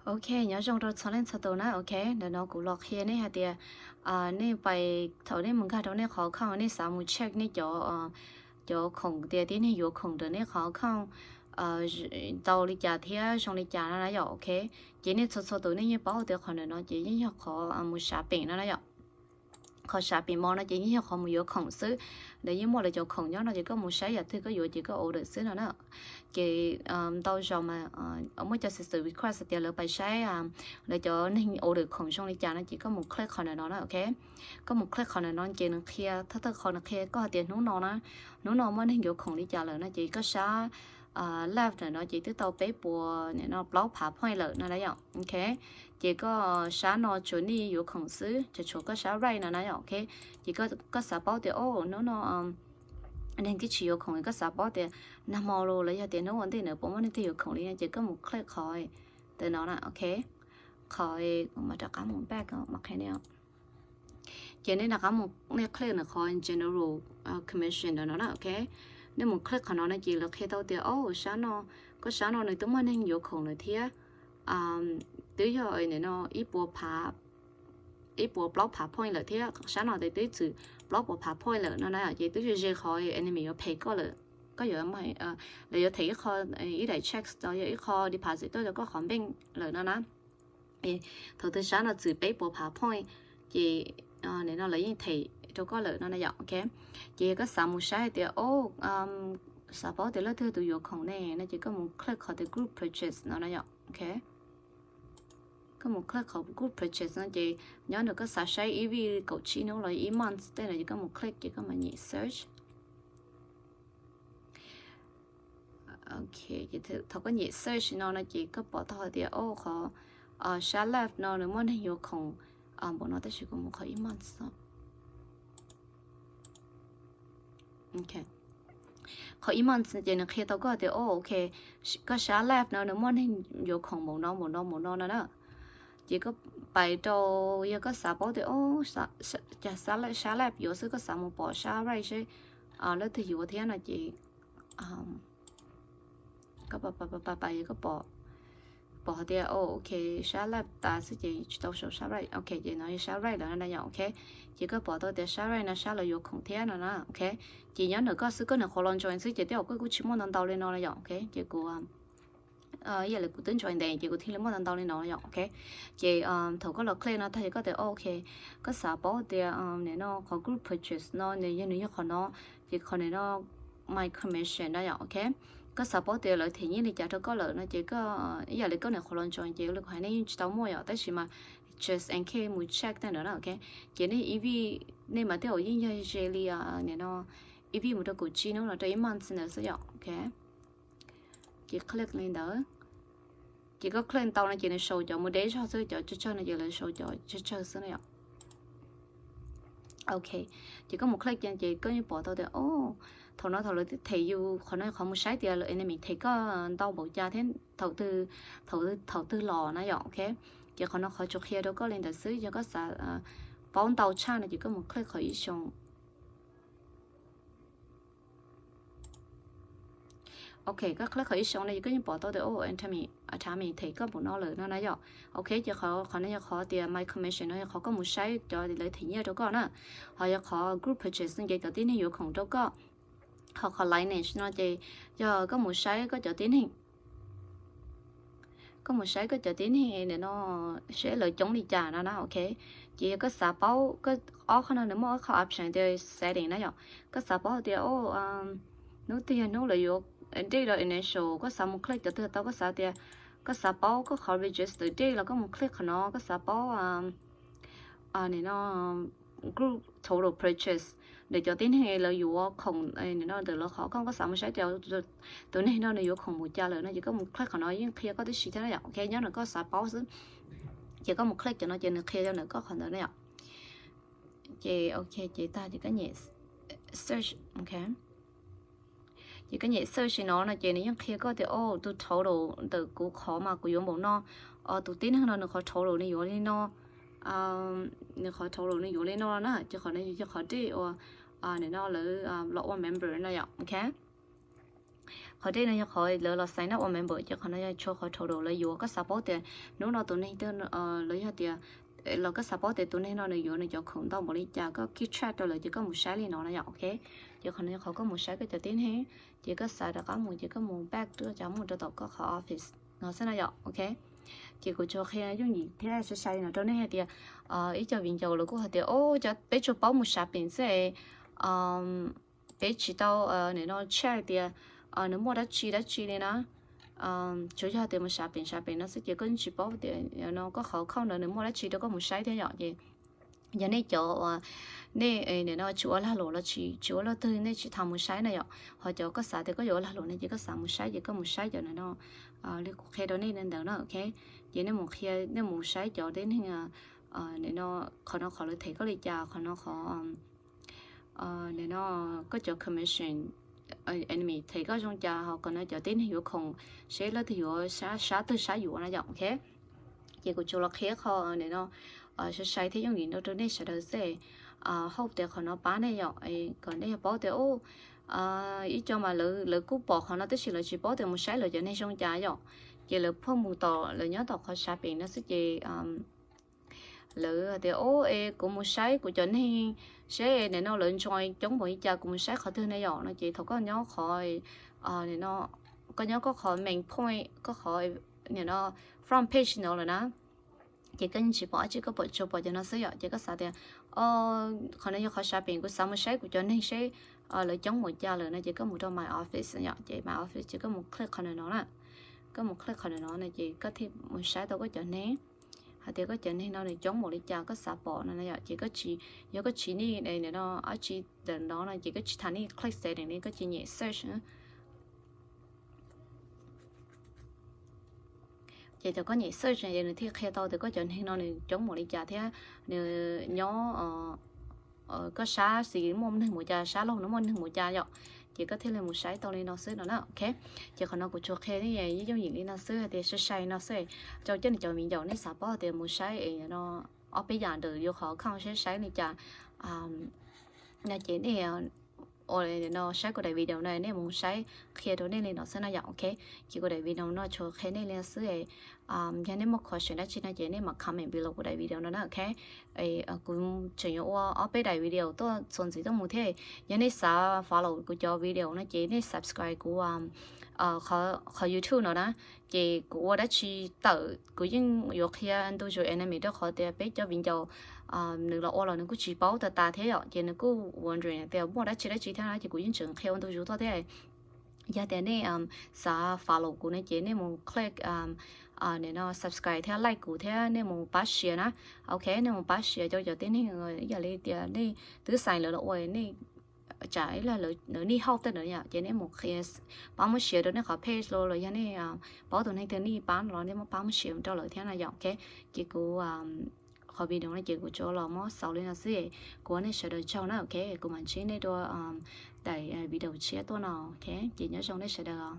Ok, nyob zoo rau txhua leej txhua tus na. Ok, ntawm no kuv los qhia nej hais tias nej pais thaum nej mus nkag rau nej qhov account, nej xav mus check nej cov, cov khoom tias tib neeg yuav khoom rau nej qhov account tau li cas thiab zoo li cas no na yom. Ok, ces nej txhua txhua tus nej yeej paub tias qhov ntawm no ces yeej yog qhov mus shopping no na yom. Qhov shopping mall no ces yeej yog qhov mus yuav khoom xwb. Lawv yeej muaj lawv cov khoom nyob no ces koj mus saib yam twg koj yuav ces koj order xwb no na. Ces ntau zaus mas muaj cov system request tias lawv pais saib lawv cov neeg order khoom zoo li cas no ces koj mus click qhov ntawm no na. Ok, koj mus click qhov ntawm no ces nws qhia thawj thawj qhov nws qhia koj hais tias hnub no na, hnub no muaj neeg yuav khoom li cas lawm no ces koj sab left ntawm no ces twb tau peb puas no plaub phav point lawm no na yom. Ok, ces koj sab no tsuas nej yuav khoom xwb, ces tshuav koj sab right no na yom. Ok, ces koj xav paub tias o hnub no neeg twb tsis yuav khoom, koj xav paub tias nag hmo los yog tias hnub ua ntej ntawd puas muaj neeg twg yuav khoom li no ces koj mus click qhov ntawm no na. Ok, qhov, kuv mam rov qab mus back mas qhia nej. Ces nej rov qab mus nej click ntawm qhov general commission ntawm no na. Ok, nej mus click qhov no no ces lawv qhia tau tias o sab no, koj sab no nws twb muaj neeg yuav khoom lawm thiab, twb yog no ib puas phav, ib puas plaub phav point lawm thiab sab no ces twb txwm plaub puas phav point lawm no na. Ces twb ze qhov enemy yuav phem koj lawm, koj yuav, lawv yuav them ib qho, ib daim check los yog ib qho deposit tuaj rau koj qhov bank lawm no na. Thaum twg sab no txwm peb puas phav point ces no lawv yeej them rau koj lawm no na yom. Ok, ces yog koj xav mus saib hais tias o xav paub tias leej twg tus yuav khoom ne no ces koj mus click qhov tias group purchase no na yom. Ok, koj mus click qhov group purchase no ces nyob ntawm koj xav saib ib vij kaum tsib hnub los ib month tej no ces koj mus click ces koj mam nyem search. Ok, thaum koj nyem search no no ces koj pom tau hais tias o qhov sab left no nws muaj neeg yuav khoom npaum no tab sis kuv mus qhov ib month. Qhov ib month ces nws qhia tau koj tias o ok, koj sab left no nws muaj neeg yuav khoom npaum no npaum no npaum no no na. Ces koj pais rau, yog koj xav paub tias o cas sab left yuav xwb koj xav mus pom sab right seb leej twg yuav thiab no ces koj pais pais koj pom, pom hais tias o ok, sab left tas xwb ces tsis tau sau sab right. Ok, ces no yog sab right lawm na yom. Ok, ces koj pom tau tias sab right no sab lawv yuav khoom thiab no na. Ok, ces nyob ntawm koj xwb, koj niam qhuav los join xwb ces tej zaum koj kuj tsis muaj ntau ntau li no na yom. Ok, ces kuv ib yam li kuv twb join ntev ces kuv thiaj li muaj ntau ntau li no yom. Ok, ces thaum koj los click no tag ces koj tias o ok, koj xav paub tias nim no qhov group purchase no nws yog, nws yog qhov no, ces qhov nim no my commission no yom. Ok, koj xav paub tias lawv them nyiaj li cas rau koj lawm no ces koj ib yam li koj niam qhuav los join ces li kuv hais nej yeej tsis tau muaj yom, tab sis mas just in case mus check tej ntawd na. Ok, ces nej ib vij, nej mas tej zaum yeej yog ze li nim no ib vij mus rau kaum tsib hnub no rau ib month ntawd xwb yom. Ok, ces click li ntawd, ces koj click ntau no ces nws sau cov mus deb zog xwb, cov tsawg tsawg no ces lawv sau cov tsawg tsawg xwb na yom. Ok, ces koj mus click ces koj yeej pom tau tias o thaum no thaum lawv them yus, qhov no qhov mus saib tias lawv enemy them koj ntau npaum cas thiab thaum twg, thaum twg los na yom. Ok, ces qhov no qhov tsuas qhia rau koj li ntawd xwb, yog koj xav paub ntau tshaj no ces koj mus click qhov ib xyoo. Ok, koj click qhov ib xyoo no ces koj yeej pom tau tias o enemy them koj npaum no lawm no na yom. Ok, ces qhov no yog qhov tias my commission no yog qhov koj mus saib cov lawv them nyiaj rau koj na. Ho yog qhov group purchase no ces cov tib neeg yuav khoom rau koj. Ho qhov lineage no ces yog koj mus saib koj cov tib neeg, koj mus saib koj cov tib neeg nim no seb lawv coob li cas no na. Ok, ces yog koj xav paub, ob qhov no nws muaj ib qho option tias setting na yom. Koj xav paub tias o hnub twg yog hnub lawv yuav date los initial, koj xav mus click cov twg tau, koj xav tias, koj xav paub koj qhov register date los koj mus click qhov no, koj xav paub nim no group total purchase ntawm cov tib neeg lawv yuav khoom nim no ntawm lawv qhov account, koj xav mus saib tias tus neeg no nws yuav khoom npaum cas lawm no ces koj mus click qhov no yeej qhia koj tib si thiab na yom. Ok, nyob ntawm koj xav paub xwb, ces koj mus click cov no ces nws qhia rau ntawm koj qhov ntawd na yom. Ces ok, ces tag ces koj nyem search. Ok, ces koj nyem search no no ces nws yeej qhia koj tias o tus total ntawm kuv qhov mas kuv yuav npaum no, tus tib neeg no nws qhov total nws yuav li no, nws qhov total nws yuav li no na, ces qhov no yog qhov date uas nim no lawv los ua member no yom. Ok, Qhov dej no yog qhov lawv los sign up ua member, ces qhov no yog tshuav qhov total lawv yuav. Koj xav paub tias hnub no tus neeg twg, los yog tias, los koj xav paub tias tus neeg no nws yuav nws cov khoom ntau npaum li cas, koj keep track rau lawv ces koj mus saib li no na yom, ok. Ces qhov no yog qhov koj mus saib koj cov tib neeg, ces koj xav rov qab mus ces koj mus back tuaj cov mus rau tom koj qhov office no xwb na yom, ok. Ces kuv tsuas qhia yooj yim thiab sai sai no rau nej hais tias, ib co viv ncaus lawv kuj hais tias, o, cov peb tsuas paub mus shopping xwb, peb tsis tau nim no check tias nws muaj dab tsi dab tsi li na. Tsuas yog tias mus shopping shopping no xwb ces koj tsis paub tias no koj qhov account ntawd nws muaj dab tsi rau koj mus saib thiab yom. Ces yog nej cov uas nej nim no tsis ua lag luam los tsis ua luaj twg nej tsis tau mus saib na yom. Ho cov koj xav tias koj yuav ua lag luam no ces koj xav mus saib ces koj mus saib cov nim no li kuv qhia rau nej ntawd na, ok. Ces nej mus qhia, nej mus saib cov tib neeg nim no qhov no qhov lawv them koj li cas, qhov no qhov nim no koj cov commission enemy them koj zoo cas, ho qhov no cov tib neeg yuav khoom seb leej twg yuav sab twg sab yuav na yom, ok. Ces kuv tsuas los qhia qhov nim no sai sai thiab yooj yim no rau nej sawv daws xwb. Hope tias qhov no pab nej yom, kom nej yog paub tias ib co mas lawv kuj pom qhov no tab sis lawv tsis paub tias mus saib lawv cov neeg zoo cas yom. Ces lawv pheej mus tom lawv nyob tom qhov shopping no xwb ces lawv tias, o, es kuv mus saib kuv cov neeg seb nim no lawv enjoy coob npaum li cas, kuv mus saib qhov twg ne yom no. Ces thaum koj nyob qhov nim no, koj nyob koj qhov main point, koj qhov nim no front page no lawm na, ces koj yeej tsis pom dab tsi, koj pom tsuas pom cov no xwb yom. Ces koj xav tias, o, qhov no yog qhov shopping, kuv xav mus saib kuv cov neeg seb lawv coob npaum cas lawm no ces koj mus rau my office yom. Ces my office ces koj mus click qhov ntawm no na, koj mus click qhov ntawm no no ces koj thiaj mus saib tau koj cov neeg, hais tias koj cov neeg no nws coob npaum li cas koj xav pom no yom. Ces koj tsis, yog koj tsis need nim no dab tsi ntawm no no ces koj tsis tas need click setting li, koj tsis nyem search. Ces thaum koj nyem search ces nws thiaj qhia tau tias koj cov neeg no nws coob npaum li cas thiab nws nyob, koj sab xis muaj neeg npaum cas, sab laug no muaj neeg npaum cas yom. Ces koj thiaj li mus saib tau li no xwb no na, ok. Ces qhov no kuv tsuas qhia nej yooj yim li no xwb, hais tias sai sai no xwb, rau cov niam cov viv ncaus nej xav paub tias mus saib es no ob peb yam ntawm yus qhov account saib saib li cas no ces nej ua no saib kuv daim video no nej mus saib qhia rau nej li no xwb no yom, ok. Ces kuv daim video no tsuas qhia nej li no xwb. Yog nej muaj question dab tsi no ces nej mam comment below kuv daim video no na, ok. Kuv tseem yuav ua ob peb daim video tuaj txuas ntxiv tuaj mus thiab. Yog nej xav follow kuv cov video no ces nej subscribe kuv qhov YouTube no na. Ces kuv ua dab tsi tawm kuv yeej yuav qhia ntu zus anime rau qhov tias peb cov viv ncaus nws los ua los nws kuj tsis paub tas tas thiab yom, ces nws kuj wondering tias muaj dab tsi dab tsi thiab na, ces kuv yeej tseem qhia ua ntu zus tuaj thiab. Yog tias nej xav follow kuv no ces nej mus click nim no subscribe thiab like kuv thiab nej mus pab share na, ok. Nej mus pab share rau cov tib neeg, yam li tias nej twb xais lawv los ua nej tsam ib lag lawv need help tej ntawd yom, ces nej mus qhia pab muab share rau nej qhov page los los yog nej paub tus neeg twg need pab no los nej muab pab muab share rau lawv thiab na yom, ok. Ces kuv qhov video no ces kuv tsuas los muab xaus li no xwb, kuv ua nej sawv daws tsaug na, ok. Kuv mam ntsib nej dua daim video tshiab tuaj no, ok. Ces nyob zoo nej sawv daws.